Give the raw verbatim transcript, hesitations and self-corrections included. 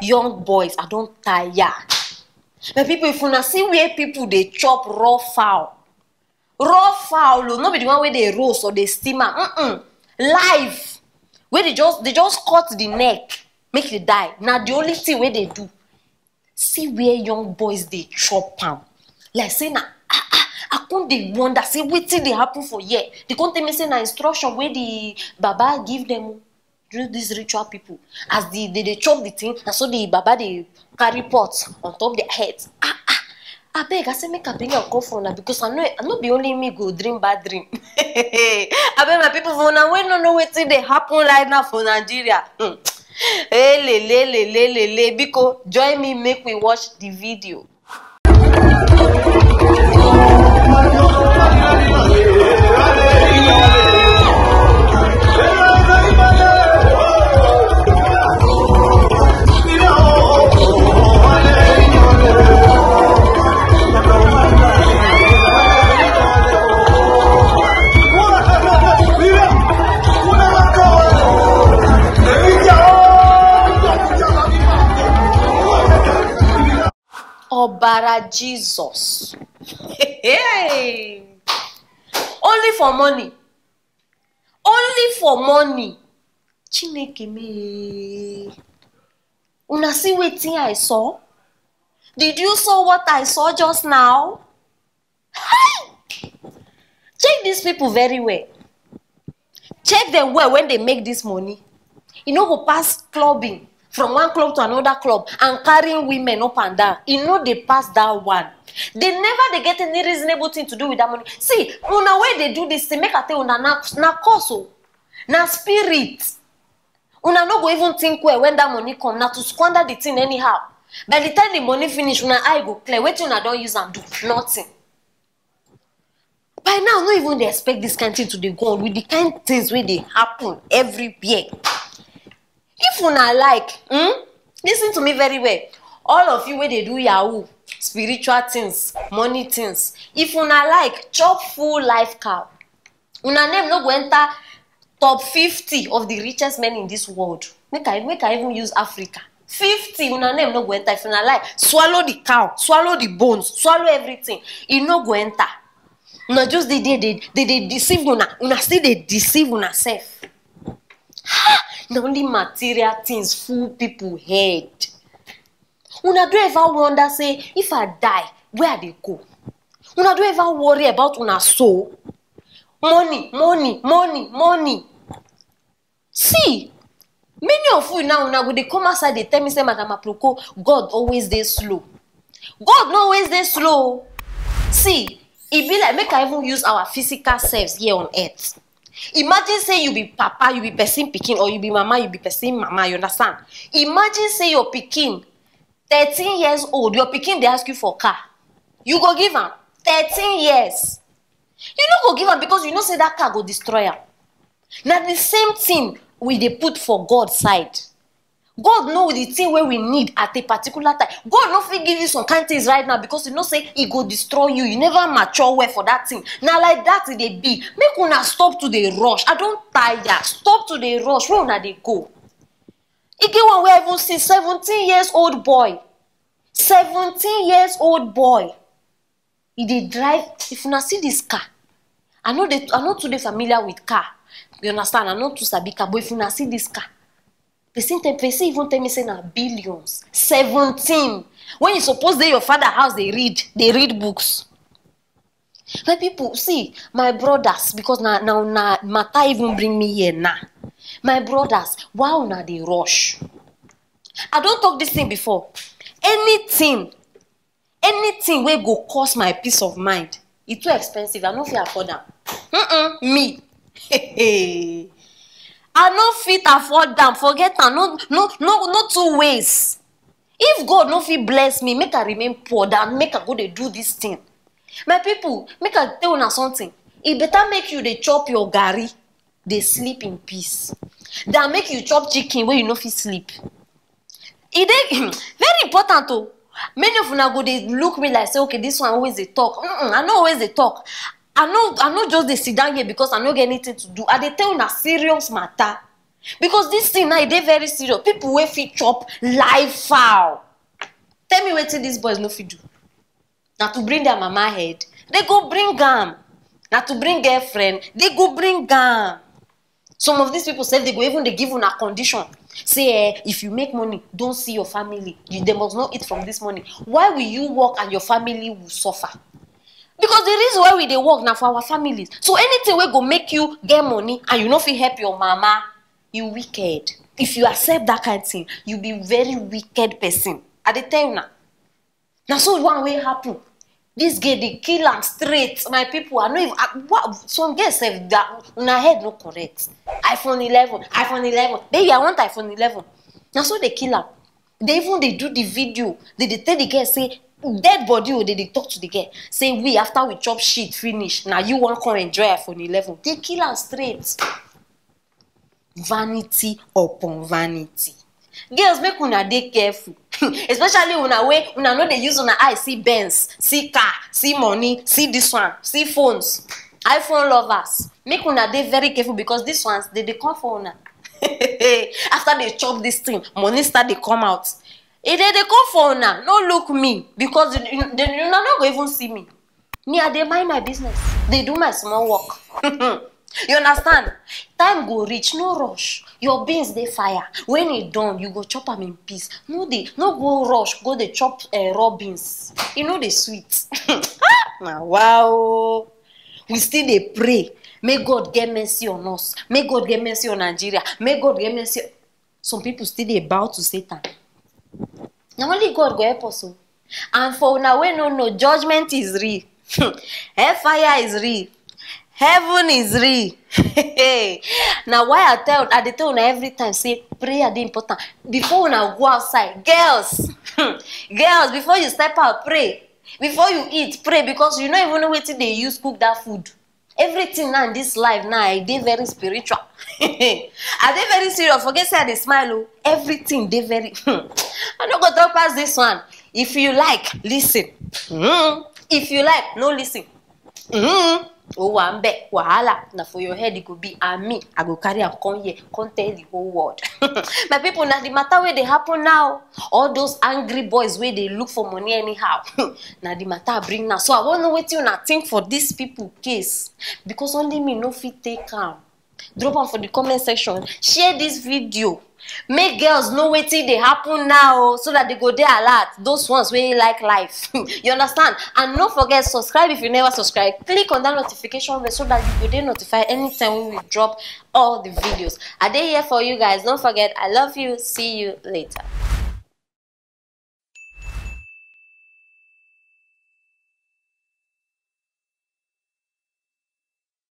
Young boys, I don tire. My people, if una see where people dey chop raw fowl, raw fowl o, no be the one wey dey roast or dey steam am. Mm-mm. Live, wey dey just dey just cut the neck, make e die. Na the only thing wey dey do. See where young boys dey chop am. Like say na, ah, ah, I come dey wonder say wetin dey happen for here. They come tell me say na instruction wey the baba give them o. Through these ritual people, as the they dey chop the thing, na so the baba dey carry pot on top their head. Ah, ah. Abeg, I say make I bring am come for una, because I know I no be only me go dream bad dream. Abeg, my people, for una wey no know wetin dey happen right now for Nigeria, hmm. Elele, lele, lele, biko, join me, make we watch the video. Obara Jesus. Hey! Only for money. Only for money. Chineke me. Una see wetin I saw? Did you saw what I saw just now? Hi! Check these people very well. Check them well when they make this money. E no go pass clubbing from one club to another club and carrying women up and down. E no dey pass that one. They never dey get any reasonable thing to do with that money. See, una wey dey do this thing, make I tell una, na, na curse o, na spirit. Una no go even think well when that money come. Na to squander the thing anyhow. By the time the money finish, una eye go clear. Wetin una don use am do? Nothing. By now, I no even dey expect this kind thing to dey go on with the kind things wey dey happen everywhere. If una like, hmm, listen to me very well. All of you wey dey do yahoo, spiritual things, money things, if una like, chop full life cow. Una name no go enter top fifty of the richest men in this world. Make I make I even use Africa. Fifty, una name no go enter. If una like, swallow the cow, swallow the bones, swallow everything. E no go enter. Una just dey there, dey dey dey deceive una. Una still dey deceive una sef. Ha! Na only material things full people head. Una don ever wonder say, if I die, where I dey go? Una don ever worry about una soul? Money, money, money, money. See, many of you now, una go dey come outside dey tell me say, "Madam Aproko, God always dey slow." God no always dey slow. See, e be like, make I even use our physical selves here on earth. Imagine say you be papa, you be person pikin, or you be mama, you be person mama, you understand? Imagine say your pikin, thirteen years old, your pikin dey ask you for car. You go give am? Thirteen years. You no go give am, because you know say that car go destroy am. Na the same thing we dey put for God side. God know the thing wey we need at a particular time. God no fit give you some kind things right now because you know say e go destroy you. You never mature well for that thing. Na like that e dey be. Make una stop to dey rush. I don tire. Stop to dey rush. Where una dey go? E get one wey I even see, seventeen years old boy. Seventeen years old boy. E dey drive. If una see this car, I no dey, I no too dey familiar with car. You understand? I no too sabi car, but if una see this car, person tell, person even tell me say na billions. Seventeen. When you suppose dey your father house, dey read, dey read books. My people, see, my brothers, because na na na matter even bring me here now. My brothers, why una dey rush? I don talk this thing before. Anything, anything wey go cause my peace of mind, e too expensive. I no fit afford am. Mm-mm, me. I no fit afford am. Forget am. No, no, no, no two ways. If God no fit bless me, make I remain poor than make I go dey do this thing. My people, make I tell una something. E better make you dey chop your garri, dey sleep in peace, than make you chop chicken wey you no fit sleep. E dey very important o. Many of una go dey look me like say, "Okay, this one always dey talk." Mm-mm, I no always dey talk. I no, I no just dey sit down here because I no get anything to do. I dey tell una serious matter. Because this thing now, e dey very serious. People wey fit chop live fowl. Tell me wetin these boys no fit do. Na to bring their mama head, they go bring am. Na to bring girlfriend, they go bring am. Some of these people sef, they go even dey give una condition. Say, eh, if you make money, don't see your family. You, they must not eat from this money. Why will you work and your family will suffer? Because the reason why we dey work na for our families. So anything wey go make you get money and you no fit help your mama, you wicked. If you accept that kind thing, you be very wicked person. I dey tell you now. Na so one wey happen. This girl dey kill am straight. My people, I no even, I, what, some girls sef, that una head no correct. iPhone eleven, iPhone eleven. Baby, I want iPhone eleven. Na so they kill am. They even dey do the video. They dey tell the girl say, dead body o, they dey talk to the girl. Say, we, after we chop shit finish, na you wan come enjoy iPhone eleven. They kill am straight. Vanity upon vanity. Girls, make una dey careful. Especially una wey una no dey use una eye see Benz, see car, see money, see this one, see phones, iPhone lovers. Make una dey very careful because these ones, they dey come for una. After they chop this thing, money start dey come out. E dey dey come for una. No look me because you, you, they, una no go even see me. Me, I dey mind my business. They do my small work. You understand? Time go reach, no rush. Your beans dey fire. When e done, you go chop am in peace. No dey, no go rush, go dey chop, eh, raw beans. E no dey sweet. Na wow. We still dey pray. May God get mercy on us. May God get mercy on Nigeria. May God get mercy. Some people still dey bow to Satan. Na only God go help us o. And for una wey no know, judgment is real. Hellfire is real. Heaven is real. Na why I tell, I dey tell una every time say prayer dey important. Before una go outside, girls, girls, before you step out, pray. Before you eat, pray, because you no even know wetin dey use cook that food. Everything now in this life now, e dey very spiritual. I dey very serious. Forget say I dey smile o. Everything dey very. I no go talk pass this one. If you like, listen. Mm. If you like, no listen. Mm. Oh, I'm back. Wahala. Na for your head it go be. And me, I go carry am come here, come tell the whole world. My people, na the matter wey dey happen now. All those angry boys wey dey look for money anyhow. Na the matter I bring now. So I wan know wetin una think for these people case. Because only me no fit take am. Drop am for the comment section. Share this video. Make girls know wetin dey happen now, so that they go dey alert. Those ones wey like life. You understand? And no forget, subscribe if you never subscribe. Click on that notification bell so that you go dey notified anytime we drop all the videos. I dey here for you guys. Don't forget, I love you. See you later.